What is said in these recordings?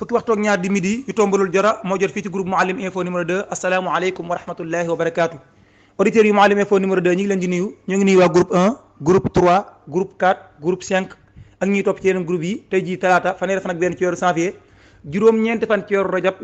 fukki waxtu ak ñaar di midi yu tombalul jora moo jot fii ci groupe Mouhalim Info numéro 2 asalaamaaleykum wa rahmatullahi wa barakaatu. auditeurs yu Mouhalim Info numéro 2 ñu ngi leen di nuyu ñu ngi nuyu waa groupe 1 groupe 3 groupe 4 groupe 5 ak ñuy topp ci yeneen groupe yi tey jii talaata fanweeri fan ak benn ci weeru janvier juróom-ñeenti fan ci weeru rajab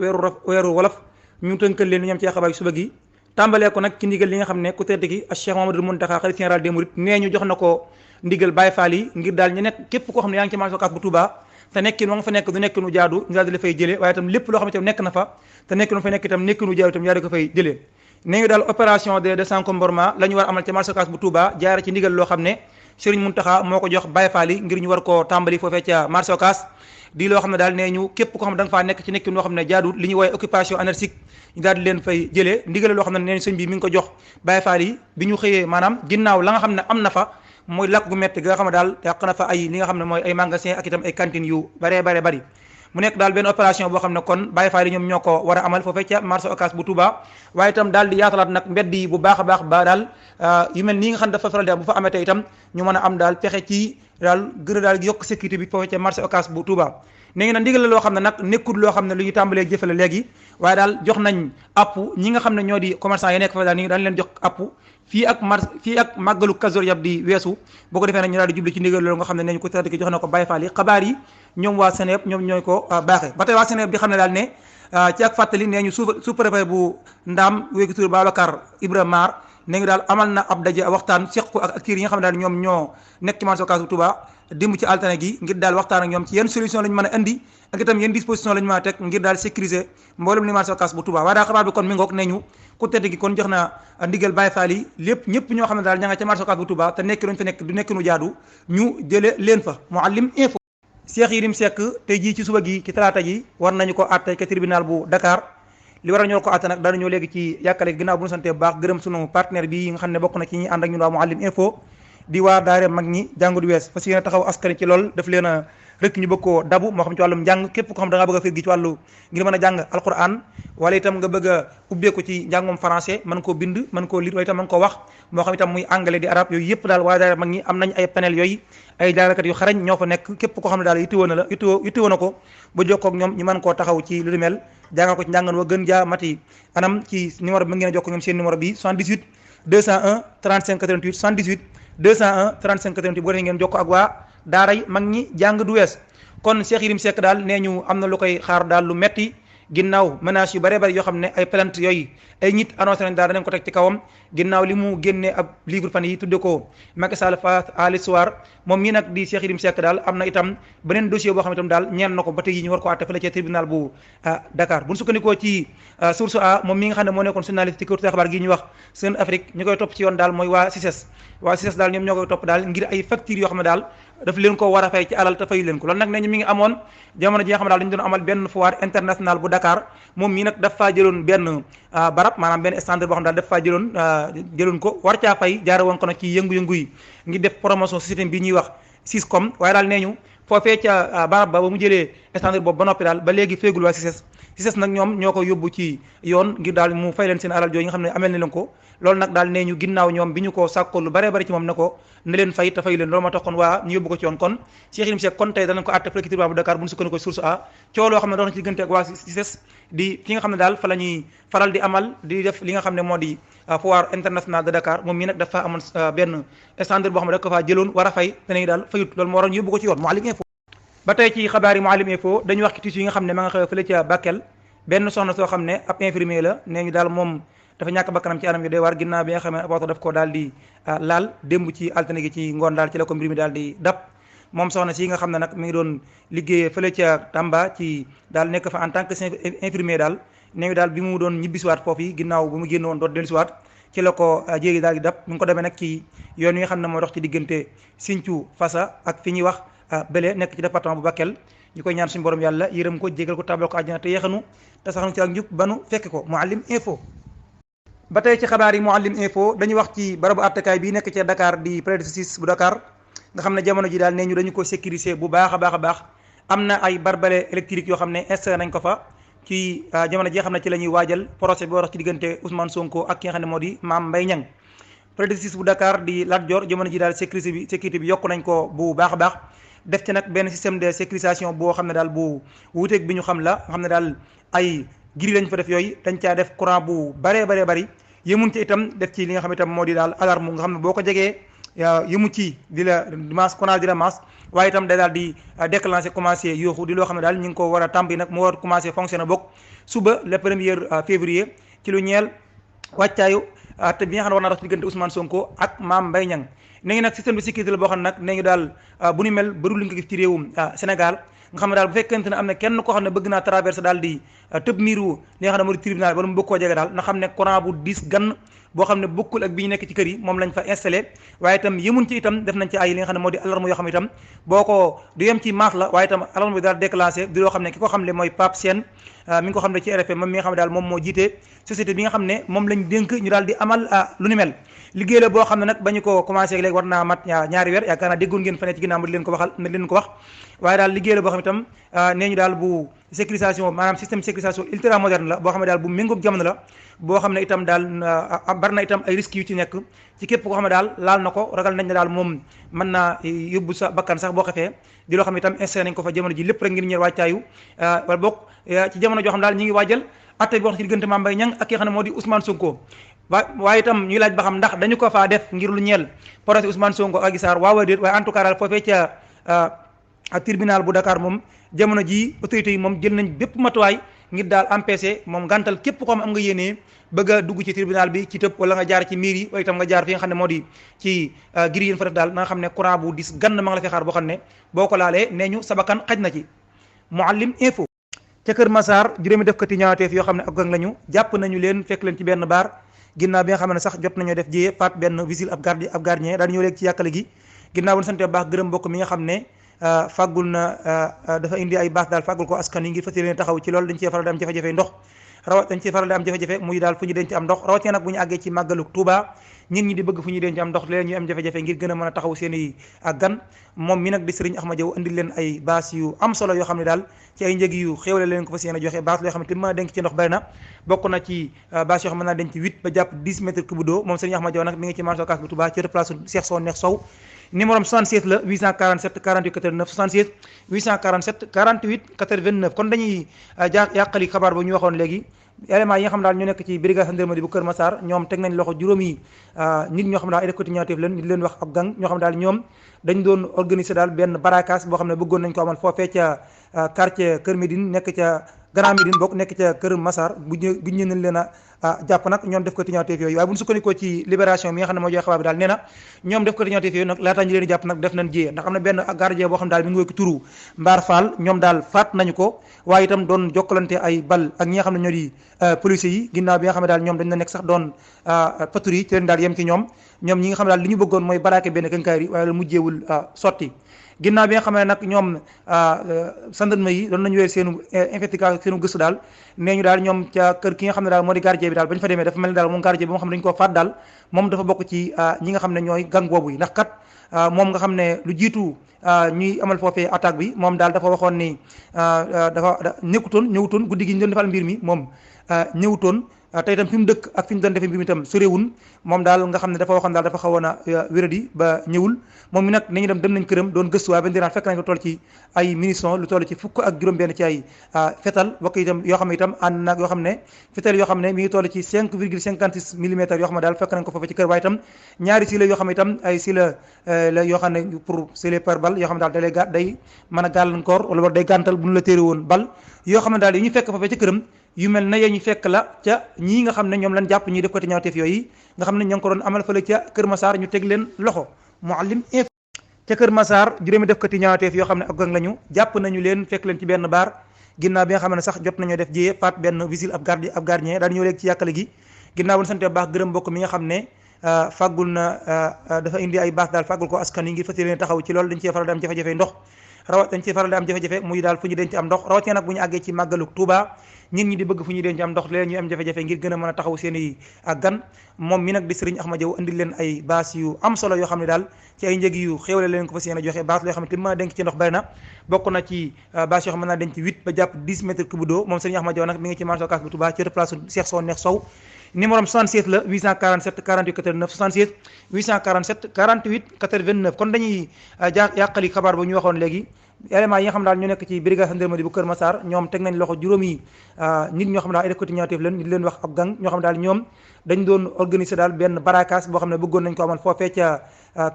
weeru wolof ñu tënkal leen lu ñam ci xabaar suba gi tàmbalee ko nag ci ndigal li nga xam ne ku tedd ki Cheikh Mamadou Mountakha xalifa général des mourides nee ñu jox na ko ndigal Baye Fall yi ngir daal ñu nekk képp koo xam ne yaa ngi ci marché Ocass bu Touba te nekkin wa nga fa nekk du nekkinu jaadu ñu daal di la fay jëlee waaye itam lépp loo xam ne itam nekk na fa te nekkin wa fa nekk itam nekkinu jaadu itam yaa di ko fay jëlee nee ñu daal opération de désencombrement la ñu war amal ci marché Ocass bu Touba jaare ci ndigal loo xam ne Serigne Mountakha moo ko jox Baye Fall yi ngir ñu war koo tàmbali foofee ca marché Ocass di loo xam ne daal nee ñu képp koo xam ne da nga faa nekk ci nekkin loo xam ne jaadu li ñuy woowee occupation anarchique ñu daal di leen fay jëlee ndigal loo xam ne nee ñu sëñ bi mi ngi ko jox Baye Fall yi bi ñu xëyee maanaam ginnaaw la nga xam ne am na fa mooy lakk gu métti nga xam ne daal yàq na fa ay li nga xam ne mooy ay magasin ak itam ay cantines yu bare bari mu nekk daal benn opération boo xam ne kon Baye Fall yi ñoom ñoo ko war a amal foofee ca marché Ocass bu Touba waaye itam daal di yaatalaat nag mbedd yi bu baax a baax ba daal yu mel nii nga xam ne dafa faral di bu fa amatee itam ñu mën a am daal pexe ci daal gën a daal yokk sécurité bi foofee ca marché Ocass bu Touba ne ngi na ndigal la loo xam ne nag nekkul loo xam ne lu ñu tàmbalee jëfale léegi waaye daal jox nañ app ñi nga xam ne ñoo di commerçant yi nekk fa daal ni dañ leen jox app fii ak màggalu Kazu Rajab di weesu boo ko defee nag ñu daal di jublu ci ndigal loolu nga xam ne neñu ko tedd ki jox na ko Baye Fall yi xabaar yi ñoom waa Seneweb ñoom ñooy ko baaxee ba tey waa Seneweb di xam ne daal ne ci ak fàttali nee ñu sous-préfet bu Ndaam wéegi tur Babacar Ibrahima Mar ne ngi daal amal na ab daje waxtaan seq ko ak acteurs yi nga xam ne daal ñoom ñoo nekk ci marché Ocass bu Touba dimb ci altine gi ngir daal waxtaan ak ñoom ci yenn solution lañu mën a indi ak itam yenn disposition lañu mën a teg ngir daal sécuriser mboolem li marché Ocass bu Touba waaye daal xabaar bi kon mi ngoog ne ñu ku tedd gi kon jox na ndigal Baye Fall yi lépp ñëpp ñoo xam ne daal ña nga ca marché Ocass bu Touba te nekk luñu fa nekk du nekk nu jaadu ñu jële leen fa Mouhalim Info. Cheikh Yérim Seck tey jii ci suba gi ci talaata ji war nañu ko àtte ca tribunal bu Dakar li war a ñoo ko àtte nag daanañoo léegi ci yàkkale ginnaaw bu ñu sante bu baax gërëm sunu partenaire bi nga xam ne bokk na ci ñi ànd ak ñun waa Mouhalim Info di waa daare mag ñi jàngu du wees parce que yéen a taxaw askan ci lool daf leen a rek ñu bëgg koo dabu moo xam ci wàllum njàng képp ko xam da nga bëgg a firgi ci wàllu ngir mën a jàng alquran wala itam nga bëgg a ubbeeku ci njàngum français mën koo bind mën koo lire wala itam mën koo wax moo xam itam muy anglais di arabe yooyu yëpp daal waa daare mag ñi am nañ ay panel yooyu ay jàngalekat yu xarañ ñoo fa nekk képp koo xam ne daal yittewoo na ko ba jokkoo ak ñoom ñu mën koo taxaw ci lu mel jàngal ko ci njàngan wa gën jaa mati anam ci numéro bi mën ngeen a jokkoo ñoom seen numéro bi 78 201 35 88 78 201 35 88 bu ko defee ngeen jokkoo ak waa daaray mag ñi jàng du wees kon Cheikh Yérim Seck daal nee ñu am na lu koy xaar daal lu metti ginnaaw menaces yu bëree bëri yoo xam ne ay plainte yooyu ay nit annoncé nañ daal danañ ko teg ci kawam ginnaaw li mu génnee ab livre fan yi tudde ko Macky Sall face à l'histoire moom mii nag di Cheikh Yérim Seck daal am na itam beneen dossier boo xam ne itam daal ñeen na ko ba tey yi ñu war ko àtte fële ci tribunal bu Dakar bu ñu sukkandikoo ci source a moom mi nga xam ne moo nekkoon journaliste ci kër xabaar gi ñuy wax Sen Afrique ñu koy topp ci yoon daal mooy waa CICES daal ñoom ñoo koy topp daal ngir ay factures yoo xam ne daal daf leen ko war a fay ci alal te fayu leen ko loolu nag nee ñu mi ngi amoon jamono ji nga xam ne daal dañu doon amal benn foire international bu Dakar moom mii nag daf faa jëloon benn barab maanaam benn stand boo xam daal daf faa jëloon ko war caa fay jaare woon ko nag ci yëngu-yëngu yi ngir def promotion système bi ñuy wax Siscom waaye daal nee ñu foofee ca barab ba mu jëlee stand boobu ba noppi daal ba léegi féegul waa CICES nag ñoom ñoo ko yóbbu ci yoon ngir daal mu fay leen seen alal jooju nga xam ne amel na leen ko loolu nag daal nee ñu ginnaaw ñoom bi ñu ko sàkko lu bare bari ci moom ne ko ne leen fay te fay leen loolu moo tax kon waa ñu yóbbu ko ci yoon kon Cheikh Yérim Seck kon tey danañ ko àtte fële ci tribunal bu Dakar bu ñu sukkandikoo source a coow loo xam ne dox na ci diggante ak waa CICES di fi nga xam ne daal fa la ñuy faral di amal di def li nga xam ne moo di foire international de Dakar moom mii nag dafa amoon benn stand boo xam ne da ko faa jëloon war a fay te ne daal fayut loolu moo waroon ñu yóbbu ko ci yoon Mouhalim Info ba tey ci xabaar yi Mouhalim Info dañuy wax ci tissu yi nga xam ne ma nga xew fële ca Bakel benn soxna soo xam ne ab infirmier la nee ñu daal moom dafa ñàkk bakkanam ci anam yu doy waar ginnaaw bi nga xam ne ab oto daf ko daal di laal démb ci altine gi ci ngoon daal ci la ko mbir mi daal di dab moom soxna si nga xam ne nag mi ngi doon liggéeyee fële ca Tamba ci daal nekk fa en tant que infirmier daal nee ñu daal bi mu doon ñibbisiwaat foofu yi ginnaaw bu mu génn woon doon dellusiwaat ci la ko jéegi daal di dab mi ngi ko demee nag ci yoon wi nga xam ne mooy dox ci diggante Sinthiou Fassa ak fi ñuy wax Bélé nekk ci département bu Bakel ñu koy ñaan suñu borom yàlla yërëm ko jégal ko tabal ko àjjana te yeexanu te saxanu ci ak njub banu fekk ko Mouhalim Info ba tey ci xabaar yi Mouhalim Info dañuy wax ci barabu attakaay bi nekk ci Dakar di palais de justice bu Dakar nga xam ne jamono ji daal nee ñu dañu ko sécuriser bu baax a baax am na ay barbelé électrique yoo xam ne installé nañ ko fa ci jamono ji nga xam ne ci la ñuy waajal procès bi war a ci diggante Ousmane Sonko ak ki nga xam ne moo di Mame Mbaye Niang palais de justice bu Dakar di Lat Dior jamono ji daal sécurité bi yokku nañ ko bu baax a baax def ci nag benn système de sécurisation boo xam ne daal bu wuuteeg bi ñu xam la nga xam ne daal ay giri lañ fa def yooyu dañ caa def courant bu baree bari yëmun ci itam def ci li nga xam itam moo di daal alarme nga xam ne boo ko jegee yëmu ci di la masse courant di la masse waaye itam day daal di déclencher commencé yooxu di loo xam ne daal ñu ngi ko war a tàmbali nag mu war commencé fonctionner bokk suba le 1er février ci lu ñeel wàccaayu te bi nga xam ne war naa dox ci diggante Ousmane Sonko ak Mame Mbaye Niang ne ngi nag système de sécurité la boo xam ne nag ne ngi daal bu ni mel bëru li nga gis ci réewum Sénégal nga xam ne daal bu fekkente ne am na kenn koo xam ne bëgg naa traversé daal di tëb miiru li nga xam ne moo di tribunal wala mu bëgg koo jege daal na xam ne courant bu diis gann boo xam ne bokkul ak bi ñu nekk ci kër yi moom lañ fa installé waaye itam yemuñ ci itam def nañ ci ay li nga xam ne moo di alarme yoo xam ne itam boo ko du yem ci maas la waaye itam alarme bi daal déclenché di loo xam ne ki ko xam ne mooy Pape Sène mi ngi ko xam ne ci RFM moom mi nga xam ne daal moom moo jiite société bi nga xam ne moom lañ dénk ñu daal di amal lu ni mel liggéey la boo xam ne nag ba ñu ko commencé léegi war naa mat ñaari weer yaakaar naa déggoon ngeen fa ne ci ginnaaw ma di leen ko waxal ma di leen ko wax waaye daal liggéey la boo xam ne itam nee ñu daal bu sécurisation maanaam système sécurisation ultra moderne la boo xam ne daal bu méngoog jamono la boo xam ne itam daal bari na itam ay risques yu ci nekk ci képp koo xam ne daal laal na ko ragal nañ ne daal moom mën naa yóbbu sa bakkan sax boo xefee di loo xam ne itam installé nañ ko fa jamono ji lépp rek ngir ñëw wàccaayu wala boog ci jamono joo xam ne daal ñi ngi waajal atte bi wax ci diggante Mame Mbaye Niang ak ki nga xam ne moo di Ousmane Sonko waaye itam ñuy laaj ba xam ndax dañu ko faa def ngir lu ñeel procès Ousmane Sonko ak Adji Sarr waaw déet waaye en tout cas daal foofee ca tribunal bu Dakar moom jamono ji autorités yi moom jël nañ bépp matuwaay ngir daal empêché moom gàntal képp ko xam am nga yéenee bëgg a dugg ci tribunal bi ci tëb wala nga jaar ci miir yi wala itam nga jaar fi nga xam ne moo di ci giri yéen fa def daal na nga xam ne courant bu dis gann ma nga la fi xaar boo xam ne boo ko laalee nee ñu sabakan xaj na ci Mouhalim Info ca Kër Massar juróomi def kati ñaawteef yoo xam ne ak gang lañu jàpp nañu leen fekk leen ci benn baar ginnaaw bi nga xam ne sax jot nañoo def jiyee faat benn vigile ab gardien daal ñëw léegi ci yàkkale gi ginnaaw bu ñu sante baax gërëm mbokk mi nga xam ne fàggul na dafa indi ay baax daal fàggul ko askan yi ngir fas yéene taxaw ci loolu dañ cee faral di am jafe-jafe ndox dañ cee faral di am jafe-jafe muy daal fu ñu denc am ndox rawatina nag bu ñu àggee ci màggalu Touba nit ñi di bëgg fu ñuy denc am ndox léeg ñuy am jafe-jafe ngir gën a mën a taxaw seen i gan moom mi nag di Serigne Ahmad Diaw indil leen ay baas yu am solo yoo xam ne daal ci ay njëg yu xéwale leen ko fas yéene joxe baas loo xam ne te mën a denc ci ndox bari na bokk na ci baas yoo xam ne mën naa denc 8 ba jàpp 10 mètres cube d'eau moom Serigne Ahmad Diaw nag mi ngi ci marché Ocass bu Touba ci place Cheikh Sow Neex Sow numéro am 76 la 847 48 89 76 847 48 89 kon dañuy yàqali xabaar ba ñu waxoon léegi éléments yi nga xam daal ñu nekk ci brigade gendarmerie bu Kër Massar ñoom teg nañ loxo juróomi nit ñoo xam ne daal ay def côté ñaawteef leen ñu leen wax ab gang ñoo xam ne daal ñoom dañ doon organiser daal benn barakaas boo xam ne bëggoon nañ ko amal foofee ca quartier Kër Médine nekk ca Grand Médine bokk nekk ca Kër Massar bu ñu nañ leen a jàpp nag ñoom def ko ñaawteef yooyu waaye bu ñu sukkandikoo ci libération mi nga xam ne moo joxe xabaar bi daal nee na ñoom def ko ñaawteef yooyu nag laataa ñu leen di jàpp nag def nañ jiyee ndax am na benn gardien boo xam ne daal mi ngi wekk turu Mbaar Fall ñoom daal faat nañu ko waaye itam doon jokkalante ay bal ak ñi nga xam ne ñoo di policiers yi ginnaaw bi nga xam ne daal ñoom dañ na nekk sax doon patrouille ci leen daal yem ci ñoom ñi nga xam ne daal li ñu bëggoon mooy baraake benn kënkaari waaye lu mujjeewul sotti ginnaaw bi nga xam ne nag ñoom gendarme yi doon nañu wéer seenu investigation seenu gëstu daal nee ñu daal ñoom ca kër ki nga xam ne daal moo di gardien bi daal bañ fa demee dafa mel ni daal moom gardien bi moo xam ne dañu koo faat daal moom dafa bokk ci ñi nga xam ne ñooy gang boobu yi ndax kat moom nga xam ne lu jiitu ñuy amal foofee attaque bi moom daal dafa waxoon ni dafa ñëwutoon guddi gi ñu doon defal mbir mi moom ñëwutoon te itam fi mu dëkk ak fi mu doon defee mbir mi itam sorewun moom daal nga xam ne dafa waxoon daal dafa xawoon a wéradi ba ñëwul moom mi nag ni ñu dem nañ këram doon gëstu waaye ba ndiraan fekk nañ ko toll ci ay munitions lu toll ci fukk ak juróom-benn ci ay fetal bokk itam yoo xam ne itam ànd nag yoo xam ne fetal yoo xam ne mi ngi toll ci 5,56 millimètres yoo xam ne daal fekk nañ ko foofu ci kër waaye itam ñaari sila yoo xam ne itam ay sila la yoo xam ne pour sile par bal yoo xam ne daal day mën a gàllankoor wala day gàntal bu ñu la téere woon bal yoo xam ne daal yi ñu fekk foofu ci këram yu mel na ñu fekk la ca ñii nga xam ne ñoom lañ jàpp ñuy def ko te ñaawteef yooyu nga xam ne ñoo ngi ko doon amal fële ca Kër Massar ñu teg leen loxo Mouhalim Info ca Kër Massar juróomi def ko te ñaawteef yoo xam ne ak gang lañu jàpp nañu leen fekk leen ci benn baar ginnaaw bi nga xam ne sax jot nañoo def jiyee faat benn vigile ab gardien daal ñëw léegi ci yàkkale gi ginnaaw bu ñu sante baax gërëm mbokk mi nga xam ne fàggul na dafa indi ay baax daal fàggul ko askan yi ngir fas yéene taxaw ci loolu dañ cee faral di am jafe-jafe ndox dañ cee faral di am jafe-jafe muy daal fu ñu denc am ndox rawatina nag bu ñu àggee ci màggalu Touba nit ñi di bëgg fu ñuy denc am ndox léeg ñu am jafe-jafe ngir gën a mën a taxaw seen i gan moom mi nag di Serigne Ahmad Diaw indil leen ay baas yu am solo yoo xam ne daal ci ay njëg yu xéwale leen ko fas yéene joxe baas loo xam ne te mën a denc ci ndox bari na bokk na ci baas yoo xam ne mën naa denc 8 ba jàpp 10 mètres cube d'eau moom Serigne Ahmad Diaw nag mi ngi ci marché Ocass bu Touba ci place Cheikh Sow Neex Sow numéro am 76 la 847 48 89 76 847 48 89 kon dañuy yàqali xabaar ba ñu waxoon léegi élément yi nga xam daal ñu nekk ci brigade gendarmerie bu Kër Massar ñoom teg nañ loxo juróomi nit ñoo xam daal ay defkati ñaawteef leen ñu di leen wax ab gang ñoo xam daal ñoom dañ doon organiser daal benn barakaas boo xam ne bëggoon nañ ko amal foofee ca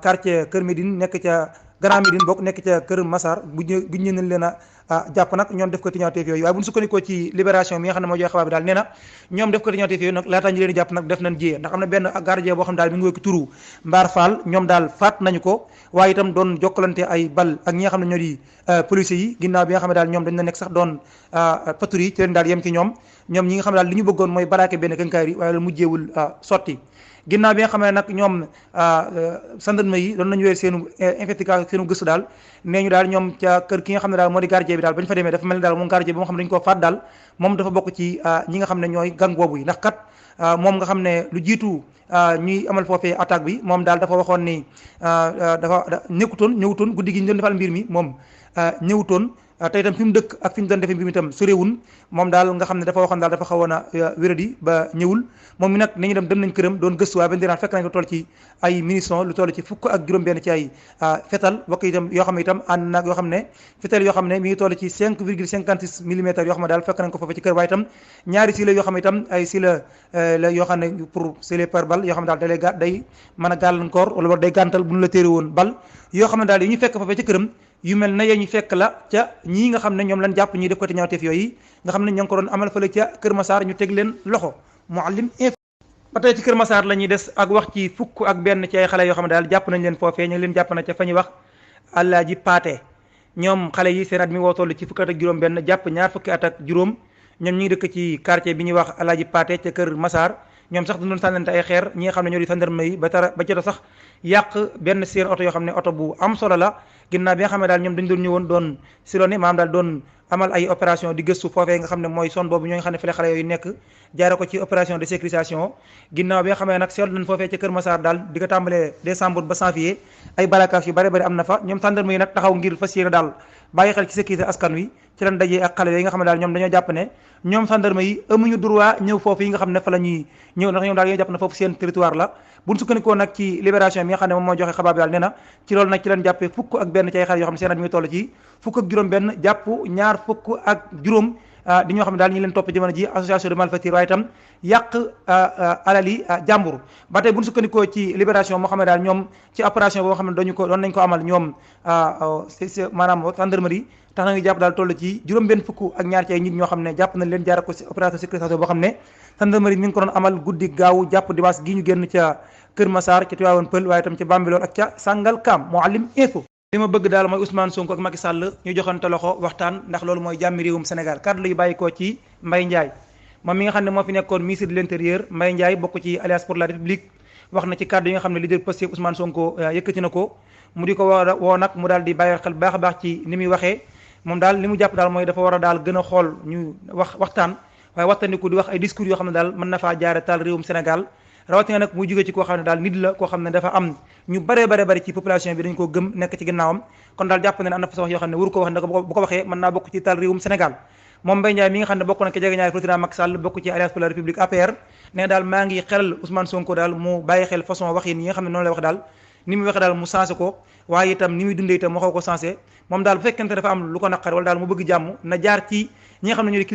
quartier Kër Médine nekk ca Grand Médine bokk nekk ca Kër Massar bu ñu nañ leen a jàpp nag ñoom def ko ñaawteef yooyu waaye bu ñu sukkandikoo ci libération mi nga xam ne moo joxe xabaar bi daal nee na ñoom def ko ñaawteef yooyu nag laataa ñu leen di jàpp nag def nañ jiyee ndax am na benn gardien boo xam ne daal mi ngi wekk turu Mbaar Fall ñoom daal faat nañu ko waaye itam doon jokkalante ay bal ak ñi nga xam ne ñoo di policiers yi ginnaaw bi nga xam ne daal ñoom dañ na nekk sax doon patrouille ci leen daal yem ci ñoom ñi nga xam ne daal li ñu bëggoon mooy baraake benn kënkaar yi waaye la mujjeewul sotti ginnaaw bi nga xam ne nag ñoom gendarme yi doon nañu weer seenu investigation seenu gëstu daal nee ñu daal ñoom ca kër ki nga xam ne daal moo di gardien bi daal bañ fa demee dafa mel ni daal moom gardien bi moo xam ne dañu koo faat daal moom dafa bokk ci ñi nga xam ne ñooy gang boobu yi ndax kat moom nga xam ne lu jiitu ñuy amal foofee attaque bi moom daal dafa waxoon ni dafa ñëwutoon guddi gi ñu doon defal mbir mi moom ñëwutoon te itam fi mu dëkk ak fi ñu doon defee mbir mi itam sorewun moom daal nga xam ne dafa waxoon daal dafa xawoon a wéradi ba ñëwul moom mi nag ni ñu dem nañ këram doon gëstu waaye ba ndiraan fekk nañ ko toll ci ay munitions lu toll ci fukk ak juróom-benn ci ay fetal bokk itam yoo xam ne itam ànd nag yoo xam ne fetal yoo xam ne mi ngi toll ci 5,56 millimètres yoo xam ne daal fekk nañ ko foofu ci kër waaye itam ñaari sila yoo xam ne itam ay sila la yoo xam ne pour sile par bal yoo xam ne daal dalay day mën a gàllankoor wala day gàntal bu ñu la téere woon bal yoo xam ne daal yi ñu fekk foofu ci këram yu mel na yee ñu fekk la ca ñii nga xam ne ñoom lañ jàpp ñii def ko te ñaawteef yooyu nga xam ne ñoo ngi ko doon amal fële ca Kër Massar ñu teg leen loxo Mouhalim info ba tey ci Kër Massar la ñuy des ak wax ci fukk ak benn ci ay xale yoo xam ne daal jàpp nañ leen foofee ñu ngi leen jàpp na ca fa ñuy wax Alaaji Paate ñoom xale yi seen at mi woo toll ci fukki at ak juróom benn jàpp ñaar fukki at ak juróom ñoom ñi ngi dëkk ci quartier bi ñuy wax Alaaji Paate ca Kër Massar ñoom sax dañu doon sànnante ay xeer ñi nga xam ne ñoo di gendarme yi ba jot a sax yàq benn seen oto yoo xam ne oto bu am solo la ginnaaw bi nga xam ne daal ñoom dañ doon ñëwoon doon silone maanaam daal doon amal ay opération di gëstu foofee nga xam ne mooy zone boobu ñoo nga xam ne fi la xale yooyu nekk jaare ko ci opération de sécurisation ginnaaw bi nga xam ne nag seetlu nañ foofee ci Kër Massar daal di ko tàmbalee décembre ba janvier ay barakaas yu bari bari am na fa ñoom gendarme yi nag taxaw ngir fas yéene daal bàyyi xel ci sécurité askan wi ci lañ dajee ak xale yooyu nga xam ne daal ñoom dañoo jàpp ne ñoom gendarme yi amuñu droit ñëw foofu yi nga xam ne fa la ñuy ñëw ndax ñoom daal ñoo jàpp ne foofu seen territoire la buñ sukkandikoo nag ci libération bi nga xam ne moom moo joxe xabaar bi daal nee na ci loolu nag ci lañ jàppee fukk ak benn ci ay xale yoo xam ne seen at mi ngi toll ci fukk ak juróom benn jàpp ñaar fukk ak juróom di ñoo xam ne daal ñu leen topp jamono ji association de malfaiteurs waaye itam yàq alali jàmbur ba tey buñ sukkandikoo ci libération moo xam ne daal ñoom ci opération boo xam ne doon nañ ko amal ñoom maanaam gendarmerie tax na ngi jàpp daal toll ci juróom benn fukk ak ñaar ci ay nit ñoo xam ne jàpp nañ leen jaare ko ci opération sécurisation boo xam ne gendarmerie mi ngi ko doon amal guddi gaaw jàpp dimanche gi ñu génn ca Kër Massar ca Tivaouane Peulh waaye itam ca Bambilor ak ca Sangalkam Mouhalim info li ma bëgg daal mooy Ousmane Sonko ak Macky Sall ñu joxante loxo waxtaan ndax loolu mooy jàmmi réewum Sénégal kàddu la yu bàyyi ko ci Mbaye Ndiaye moom mi nga xam ne moo fi nekkoon ministre de l'intérieur Mbaye Ndiaye bokk ci Alliance pour la République wax na ci kàddu yi nga xam ne leader Pastef Ousmane Sonko yëkkati na ko mu di ko woo nag mu daal di bàyyi xel baax a baax ci ni muy waxee moom daal li mu jàpp daal mooy dafa war a daal gën a xool ñu waxtaan waaye waxtandiku di wax ay discours yoo xam ne daal mën na faa jaare taal réewum Sénégal rawatina nag muy jógee ci koo xam ne daal nit la koo xam ne dafa am ñu bare ci population bi dañ ko gëm nekk ci ginnaawam kon daal jàpp ne am na fa wax yoo xam ne waru ko wax ne bu ko waxee mën naa bokk ci taal réewum Sénégal moom Mbaye Ndiaye mi nga xam ne bokk na ci jegeñaay président Macky Sall bokk ci Alliance pour la République APR ne daal maa ngi xelal Ousmane Sonko daal mu bàyyi xel façon wax yi nga xam ne noonu lay wax daal ni muy waxe daal mu sensé ko waaye itam ni muy dundee itam waxoo ko sensé moom daal bu fekkente dafa am lu ko naqar wala daal mu bëgg jàmm na jaar ci ñi nga xam ne ñoo di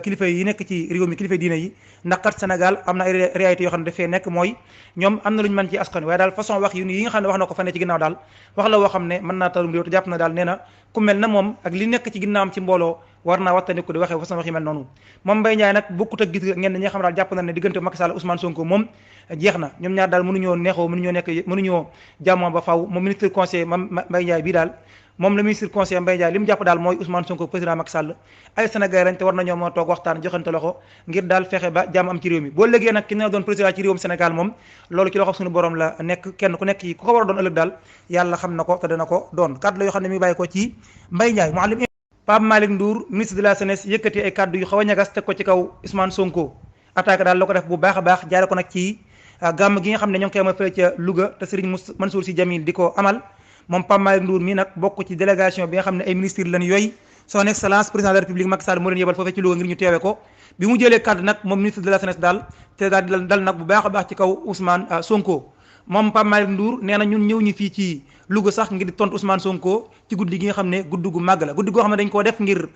kilifa yi nekk ci réew mi kilifa diine yi ndax kat Sénégal am na ay réalité yoo xam ne dafee nekk mooy ñoom am na lu ñu mën ci askan waaye daal façon wax yi nga xam ne wax na ko fa ne ci ginnaaw daal wax la woo xam ne mën naa talum réew te jàpp na daal nee na ku mel na moom ak li nekk ci ginnaawam ci mbooloo war naa waxtandiku di waxee façon wax yi mel noonu moom Mbaye Ndiaye nag bokkut ak gis ngeen ñi nga xam ne daal jàpp na ne diggante Macky Sall Ousmane Sonko moom jeex na ñoom ñaar daal mënuñoo neexoo mënuñoo jàmmoo ba faw moom ministre conseiller Mbaye Ndiaye bii daal moom le ministre conseiller Mbaye Ndiaye li mu jàpp daal mooy Ousmane Sonko président Macky Sall ay Sénégal lañ te war nañoo moo toog waxtaan joxante loxo ngir daal fexe ba jàmm am ci réew mi boo léegi nag ki ne doon président ci réewum Sénégal moom loolu ci loxo suñu borom la nekk kenn ku nekk yi ku ko war a doon ëllëg daal yàlla xam na ko te dana ko doon kàddu la yoo xam ne mi bàyyi ko ci Mbaye Ndiaye Mouhalim Pape Malick Ndour ministre de la jeunesse yëkkati ay kàddu yu xaw a ñagas teg ko ci kaw Ousmane Sonko attaque daal la ko def bu baax a baax jaare ko nag ci gàmm gi nga xam ne ñoo ngi koy amal fële ca Louga te Serigne Mansour Sy Djamil di ko amal moom Pape Malick Ndour mii nag bokk ci délégation bi nga xam ne ay ministre lañ yooyu son excellence président de la république Macky Sall moo leen yebal foofee ci Louga ngir ñu teewe ko bi mu jëlee kàddu nag moom ministre de la jeunesse daal te daal di dal nag bu baax a baax ci kaw Ousmane Sonko moom Pape Malick Ndour nee na ñun ñëw ñu fii ci Louga sax ngir di tontu Ousmane Sonko ci guddi gi nga xam ne guddi gu màgg la guddi goo xam ne dañ koo def ngir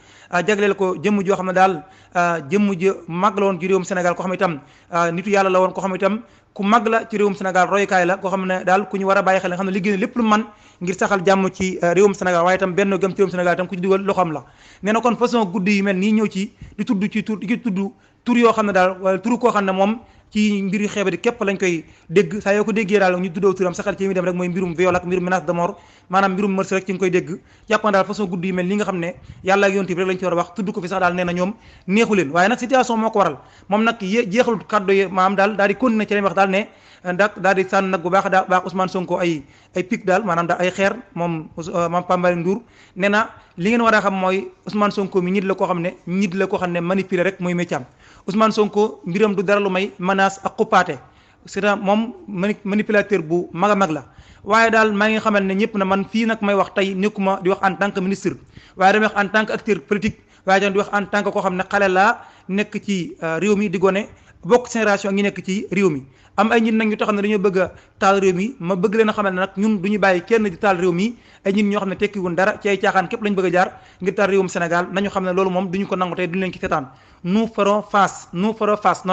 jagleel ko jëmm joo xam ne daal jëmm ji màgg la woon ci réewum Sénégal koo xam ne itam nitu yàlla la woon koo xam ne itam ku màgg la ci réewum Sénégal royukaay la koo xam ne daal ku ñu war a bàyyi xel nga xam ne liggéey na lépp lu man ngir saxal jàmm ci réewum Sénégal waaye itam benn gëm ci réewum Sénégal itam ku ci dugal loxoom la nee na kon façon guddi yu mel nii ñëw ci di tudd ci tur yoo xam ne daal wala turu koo xam ne moom ci mbir yu xeebadi képp lañ koy dégg saa yoo ko déggee daal ñu tuddoo turam saxal ci mi dem rek mooy mbirum viol ak mbirum menace de mort maanaam mbirum mërs rek ci nga koy dégg jàpp na daal façon guddi yu mel ni nga xam ne yàlla ak yonent bi rek lañ ci war a wax tudd ko fi sax daal nee na ñoom neexu leen waaye nag situation moo ko waral moom nag jeexalut kàddu yi maanaam daal di continuer ci li wax daal ne daal di sànn nag bu baax daa baax Ousmane Sonko ay pic daal maanaam daal ay xeer moom Pape Malick Ndour nee na li ngeen war a xam mooy Ousmane Sonko mi nit la koo xam ne manipuler rek mooy métier am Ousmane Sonko mbiram du dara lu may menace ak xuppaate c'est moom manipulateur bu mag a mag la waaye daal maa ngi xamal ne ñëpp na man fii nag may wax tey nekkuma di wax en tant que ministre waaye damay wax en tant que acteur politique waaye tam di wax en tant que koo xam ne xale laa nekk ci réew mi di gone bokk génération ngi nekk ci réew mi am ay nit nag ñu taxaw ne dañoo bëgg a taal réew mi ma bëgg leen a xamal ne nag ñun du ñu bàyyi kenn di taal réew mi ay nit ñoo xam ne tekkiwun dara ci ay caaxaan képp lañ bëgg a jaar ngir taal réewum Sénégal nañu xam ne loolu moom duñu ko nangu tey duñu leen ci seetaan nous ferons face noonu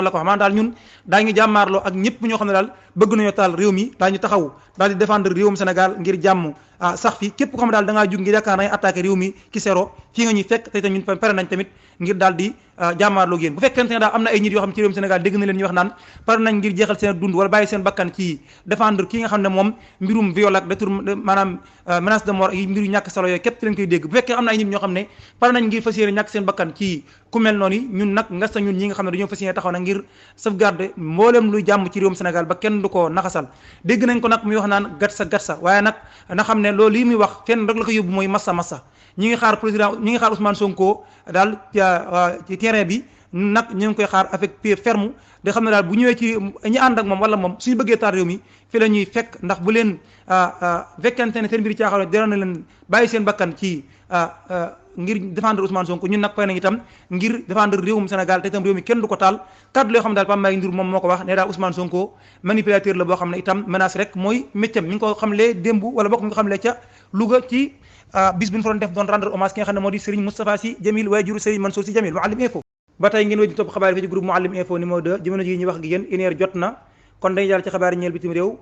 la ko wax maanaam daal ñun daañu jàmmaarloo ak ñëpp ñoo xam ne daal bëgg nañoo taal réew mi daañu taxaw daal di défendre réewum Sénégal ngir jàmm sax fi képp ko xam ne daal da ngaa jug ngir yaakaar nañ attaqué réew mi ci zéro fii nga ñuy fekk tey tamit ñun pare nañ tamit ngir daal di jàmmaarloo yéen bu fekkente ne daal am na ay nit yoo xam ne ci réewum Sénégal dégg na leen ñuy wax naan pare nañ ngir jeexal seen dund wala bàyyi seen bakkan ci défendre kii nga xam ne moom mbirum viol ak détournement maanaam menace de mort yi mbiru ñàkk solo yooyu képp ci lañ koy dégg bu fekkee am na ay nit ñoo xam ne pare nañ ngir fas yéene ñàkk seen bakkan ci ku mel noonu ñun nag nga sa ñun ñi nga xam ne dañoo fas yéene taxaw nag ngir sauvegarder mboolem luy jàmm ci réewum Sénégal ba kenn du ko naxasal dégg nañ ko nag muy wax naan gatsa waaye nag na xam ne loolu lii muy wax fenn rek la ko yóbbu mooy massa ñi ngi xaar président ñi ngi xaar Ousmane Sonko daal ci terrain bi nag ñu ngi koy xaar avec pied ferme da xam ne daal bu ñëwee ci ñi ànd ak moom wala moom suñu bëggee taal réew mi fi la ñuy fekk ndax bu leen fekkente ne seen mbir caaxaan dara na leen bàyyi seen bakkan ci ngir défendre Ousmane Sonko ñun nag pare nañ itam ngir défendre réewum Sénégal te itam réew mi kenn du ko taal kaddu loo xam ne daal Pape Malick Ndour moom moo ko wax ne daal Ousmane Sonko manipulateur la boo xam ne itam menace rek mooy métier mi ngi ko xamlee démb wala bokk mi nga xamlee ca Louga ci bis bi ñu fa doon def doon rendre hommage ki nga xam ne moo di Serigne Moustapha Sy Jamil waajuru Serigne Mansour Sy Jamil Mouhalim Info ba tey ngeen wéy di topp xabaar yi fi ci groupe Mouhalim Info numéro 2 jamono ji ñuy wax ak yéen une heure jot na kon dañuy jàll ci xabaar yi ñeel bitim réew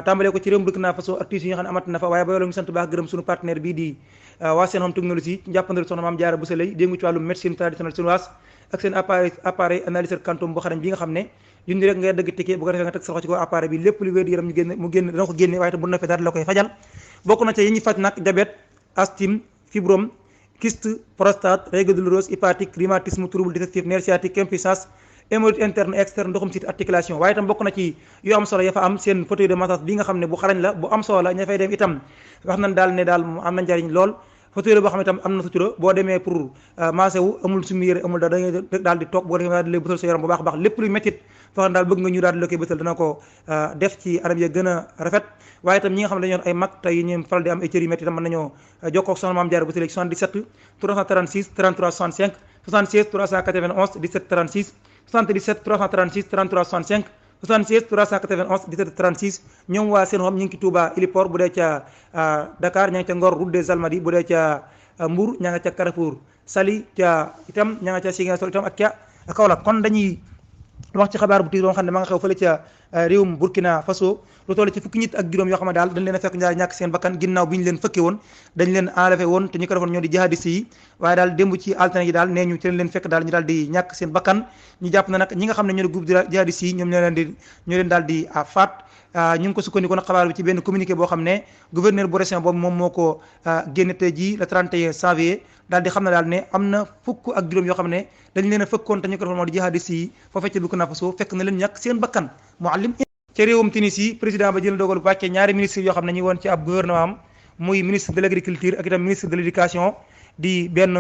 tàmbalee ko ci réewum Burkina Faso ak tiis yi nga xam ne amat na fa waaye ba yoolu ngi sant baax gërëm suñu partenaire bii di waa seen home technologie njàppandal soxna Maam Jaara bu sa lay déngu ci wàllu médecine traditionnelle chinoise ak seen appareil analyseur quantum bu xarañ bi nga xam ne junni rek ngay dëgg ticket bu ko defee nga teg sa loxo ci ko appareil bi lépp lu wér yaram ñu génn mu génn dana ko génne waaye tam bu nafee dara la koy fajal bokk na ca yi ñuy faj nag diabète asthme fibrome kyste prostate règle douloureuse hépatique rhumatisme trouble digestif nerf sciatique impuissance hémorroïde interne externe ndoxum site articulation waaye itam bokk na ci yu am solo ya fa am seen fauteuil de massage bi nga xam ne bu xarañ la bu am solo la ña fay dem itam wax nañ daal ne daal am na njariñ lool fauteuil boo xam ne itam am na sutura boo demee pour massé wu amul sumu yére amul da ngay daal di toog boo defee daal di lay bësal sa yaram bu baax a baax lépp luy méttit foo xam daal bëgg nga ñu daal di la koy bësal dana ko def ci anam ya gën a rafet waaye itam ñi nga xam ne dañoo ay mag tey ñu faral di am ay cër yu métti itam mën nañoo jokkoo ak soxna Maam Jaara bu Sële 77 336 33 65 76 391 17 36 77 336 33 65 76 391 17 36 ñoom waa seen xam ñu ngi ci Touba Héliport bu dee ca Dakar ña nga ca Ngor route des Almadies bu dee ca Mbour ña nga ca Carrefour Saly ca itam ña nga ca Ziguinchor itam ak ca Kaolack kon dañuy wax ci xabaar bu tiis boo xam ne ma nga xew fële ca réewum Burkina Faso lu toll ci fukki nit ak juróom yoo xam ne daal dañ leen a fekk ñaari ñàkk seen bakkan ginnaaw bi ñu leen fëkke woon dañ leen enlevé woon te ñu ko defoon ñoo di jihadiste yi waaye daal démb ci altine yi daal nee ñu ci leen fekk daal ñu daal di ñàkk seen bakkan ñu jàpp na nag ñi nga xam ne ñoo di groupe jihadiste yi ñoom ñoo leen daal di faat ñu ngi ko sukkandiku nag xabaar bi ci benn communiqué boo xam ne gouverneur bu région boobu moom moo ko génne tey ji le 31 janvier daal di xam ne daal ne am na fukk ak juróom yoo xam ne dañ leen a fëkkoon te ñu ko defoon moo di jihadiste yi foofee ca Burkina Faso fekk na leen ñàkk seen bakkan Mouhalim ca réewum Tunisie président ba jël dogal bu wàccee ñaari ministre yoo xam ne ñu woon ci ab gouvernement am muy ministre de l' agriculture ak itam ministre de l' éducation di benn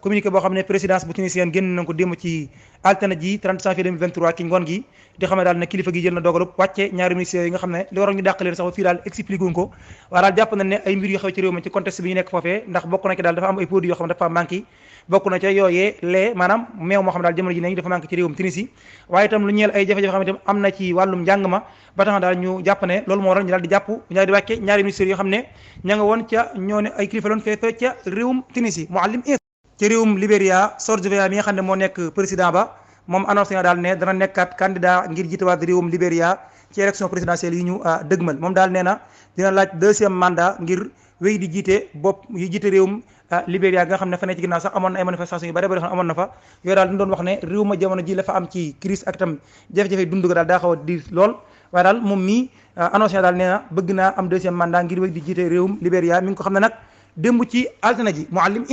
communiqué boo xam ne présidence bu tunisienne génn nañ ko démb ci altine ji 30 janvier 2023 ki ngoon gi di xam ne daal ne kilifa gi jël na dogalub wàcce ñaari ministères yi nga xam ne li waroon ñu dàq leen sax fii daal expliqué wuñ ko waaye daal jàpp nañ ne ay mbir yu xew ci réew mi ci contexte bi ñu nekk foofee ndax bokk na ci daal dafa am ay produits yoo xam ne dafa manqué bokk na ca yooyee lee maanaam meew moo xam ne daal jamono ji ne dafa manqué ci réewum Tunisie waaye itam lu ñeel ay jafe-jafe xam ne itam am na ci wàllum njàng ma ba tax na daal ñu jàpp ne loolu moo waral ñu daal di jàpp ñu daal di wàcce ñaari ministères yoo xam ne ña nga woon ca ñoo ne ay kilifa loon feefe ca réewum Tunisie Mouhalim ci réewum Libéria George-Weah mi nga xam ne moo nekk président ba moom annoncé na daal ne dana nekkaat candidat ngir jiitewaat réewum Libéria ci élection présidentielle yi ñu dëgmal moom daal nee na dina laaj deuxième mandat ngir wéy di jiite bopp yi jiite réewum Libéria nga xam ne fa ne ci ginnaaw sax amoon na ay manifestation yu bari bari xam amoon na fa yooyu daal dañu doon wax ne réew ma jamono ji la fa am ci crise ak itam jafe-jafe dund ga daal daa xaw a diis lool waaye daal moom mii annoncé na daal nee na bëgg naa am deuxième mandat ngir wéy di jiite réewum Libéria mi ngi ko xam ne nag démb ci altine ji Mouhalim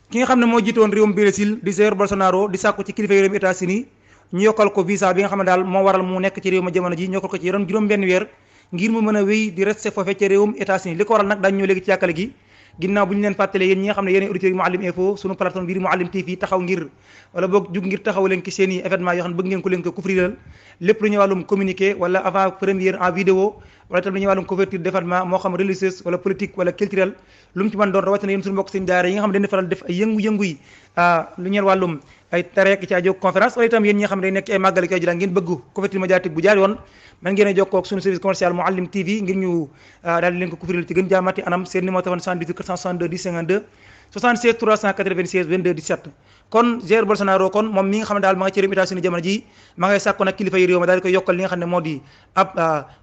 ki nga xam ne moo jiite woon réewum Brésil di Jair Bolsonaro di sàkku ci kilifa réewum États-Unis ñu yokkal ko visa bi nga xam ne daal moo waral mu nekk ci réew ma jamono ji ñu yokkal ko ci yoroon juróom benn weer ngir mu mën a wéy di resté foofe ci réewum États-Unis li ko waral nag daañu ñëw léegi ci yàkkale gi ginnaaw bu ñu leen fàttalee yéen ñi nga xam ne yéen auditeurs yi Mouhalim Info sunu plateforme bii di Mouhalim TV taxaw ngir wala boog jug ngir taxaw leen ci seen i événement yoo xam ne bëgg ngeen ko leen ko couvriral lépp lu ñuy wàllum communiqué wala avant première en vidéo wala itam lu ñuy wàllum couverture d'événement moo xam religieuse wala politique wala culturel lu mu ci mën doon rawatina yéen suñu mbokk seen daara yi nga xam ne dañuy faral def ay yëngu-yëngu yi lu ñeel wàllum ay tareek ci aju conférence wala itam yéen ñi nga xam ne day nekk ay màggal ki aju daal ngeen bëgg couverture médiatique bu jaar yoon man ngeen a jokkoo ak suñu service commercial Mouhalim TV ngir ñu daal di leen ko couvrir ci gën jaamati anam seen numéro téléphone 78 462 10 52 76 396 22 17 kon Jair Bolsonaro kon moom mi nga xam ne daal ma nga ci réewum États-Unis jamono ji ma ngay sàkku nag kilifa yi réew ma daal di koy yokkal li nga xam ne moo di ab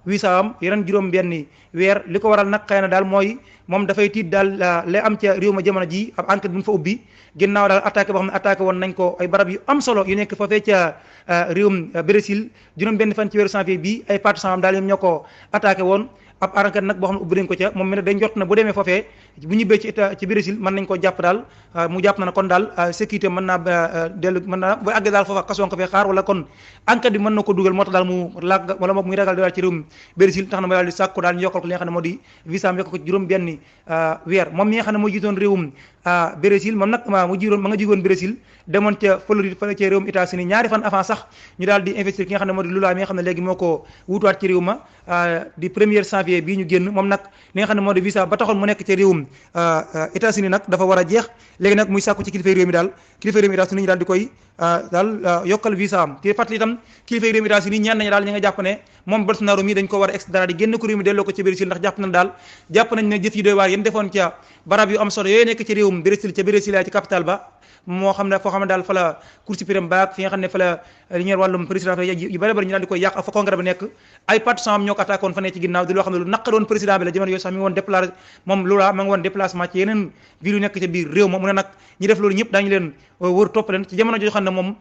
visa am yeneen juróom benn weer li ko waral nag xëy na daal mooy moom dafay tiit daal lay am ca réew ma jamono ji ab enquête bu ñu fa ubbi ginnaaw daal attaqué boo xam ne attaqué woon nañ ko ay barab yu am solo yu nekk foofee ca réewum Brésil juróom benn fan ci weeru janvier bi ay partisans am daal ñoom ñoo ko attaqué woon ab enquête nag boo xam ne ubbi nañ ko ca moom mi ne dañ jot na bu demee foofee bu ñibbee ci état ci Brésil mën nañ ko jàpp daal mu jàpp na kon daal sécurité mën naa dellu mën naa ba àggee daal foofa kasoon ko fee xaar wala kon enquête bi mën na ko dugal moo tax daal mu làgg wala moom muy ragal di daal ci réewum Brésil tax na ma daal di sàkku daal ñu yokkal ko li nga xam ne moo di visa am yokk ko ci juróom benn weer moom mi nga xam ne moo jiitoon réewum Brésil moom nag ma nga jigoon Brésil demoon ca Floride fa ca réewum États-Unis ñaari fan avant sax ñu daal di investir ki nga xam ne moo di Lula mi nga xam ne léegi moo ko wutuwaat ci réew ma di 1er janvier bii ñu génn moom nag li nga xam ne moo di visa ba taxoon mu nekk ci réewum États-Unis nag dafa war a jeex léegi nag muy sàkku ci kilifa réew mi daal kilifa réew mi États-Unis ñu daal di koy daal yokkal visa am te fàttali itam kilifa réew mi États-Unis ñaan nañu daal ñi nga jàpp ne moom Bolsonaro mi dañ ko war a extradité di génn ko réew mi delloo ko ci Brésil ndax jàpp nañ daal jàpp nañ ne jëf yi doy waar yéen defoon ca barab yu am solo yooyu nekk ci réewum Brésil ca Brésil ci capital ba moo xam ne foo xam ne daal fa la Cour suprême baak fi nga xam ne fa la li ñuy wàllum président yu bëri bëri ñu daal di koy yàq ak fa congrès ba nekk ay partisans am ñoo ko attaqué woon fa ne ci ginnaaw di loo xam ne lu naqaroon président bi la jamono yooyu sax mi ngi woon déplacé moom Lula ma ngi woon déplacement ci yeneen ville yu nekk ci biir réew ma mu ne nag ñi def loolu ñëpp daañu leen wër topp leen ci jamono joo xam ne moom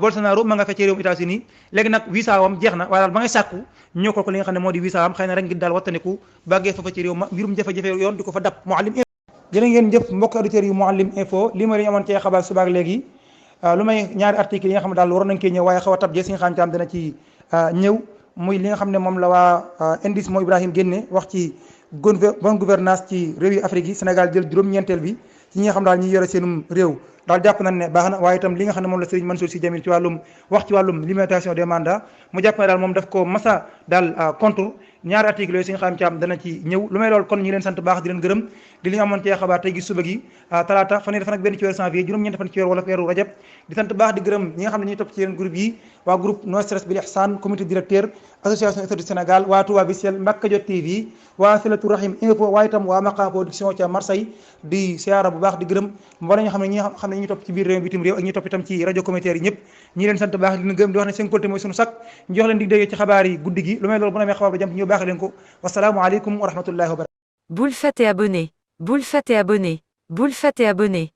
Bolsonaro ma nga fee ci réewum États-Unis léegi nag visa am jeex na waaye daal ba ngay sàkku ñoo ko li nga xam ne moo di visa am xëy na rek ngir daal wattaniku bàggee fa ci réew ma mbirum jafe-jafe yoon di ko fa dab Mouhalim jërë ngeen jëf mbokk auditeurs yu Mouhalim Info li ma leen amoon ci xabaar subaak léegi lu may ñaari article yi nga xam ne daal waroon nañ koy ñëw waaye xaw a tab jee si nga xam ne dana ci ñëw muy li nga xam ne moom la waa indice moo Ibrahim génne wax ci bonne gouvernance ci réew yi Afrique yi Sénégal jël juróom-ñeenteel bi ci ñi nga xam daal ñi yore seenum réew daal jàpp nañ ne baax na waaye itam li nga xam ne moom la Serigne Mansour Sy Djamil ci wàllum wax ci wàllum limitation des mandats mu jàpp ne daal moom daf ko masa daal contre ñaari article yooyu si nga xam ci am dana ci ñëw lu may loolu kon ñi leen sant baax di leen gërëm di li ñu amoon ci xabaar tey gi suba gi talaata fanweeri fan ak benn ci weeru janvier juróom-ñeenti fan ci weeru wala weeru rajab di sant baax di gërëm ñi nga xam ne ñuy topp ci yeneen groupe yi waa groupe No Stress Bil Ihsan comité directeur association État du Sénégal waa Touba Visuel Mbacke Jot TV waa Silatu Rahim Info waaye itam waa Maqam Production ca Marseille di siyaara bu baax di gërëm mboolem ñoo xam ne ñi xam ne ñuy topp ci biir réew bitim réew ak ñuy topp itam ci rajo communautaire yi ñëpp ñi leen sant baax di leen gërëm di wax ne seen côté mooy suñu sak ñu jox leen dig déggee ci xabaar yi guddi gi lu may loolu bu amee xabaar ba jàmm ñu baax leen ko wasalaamu aleykum wa rahmatullahi wa barakatuh. Boule fat et abonné. Boule fat et abonné. Boule fat et abonné.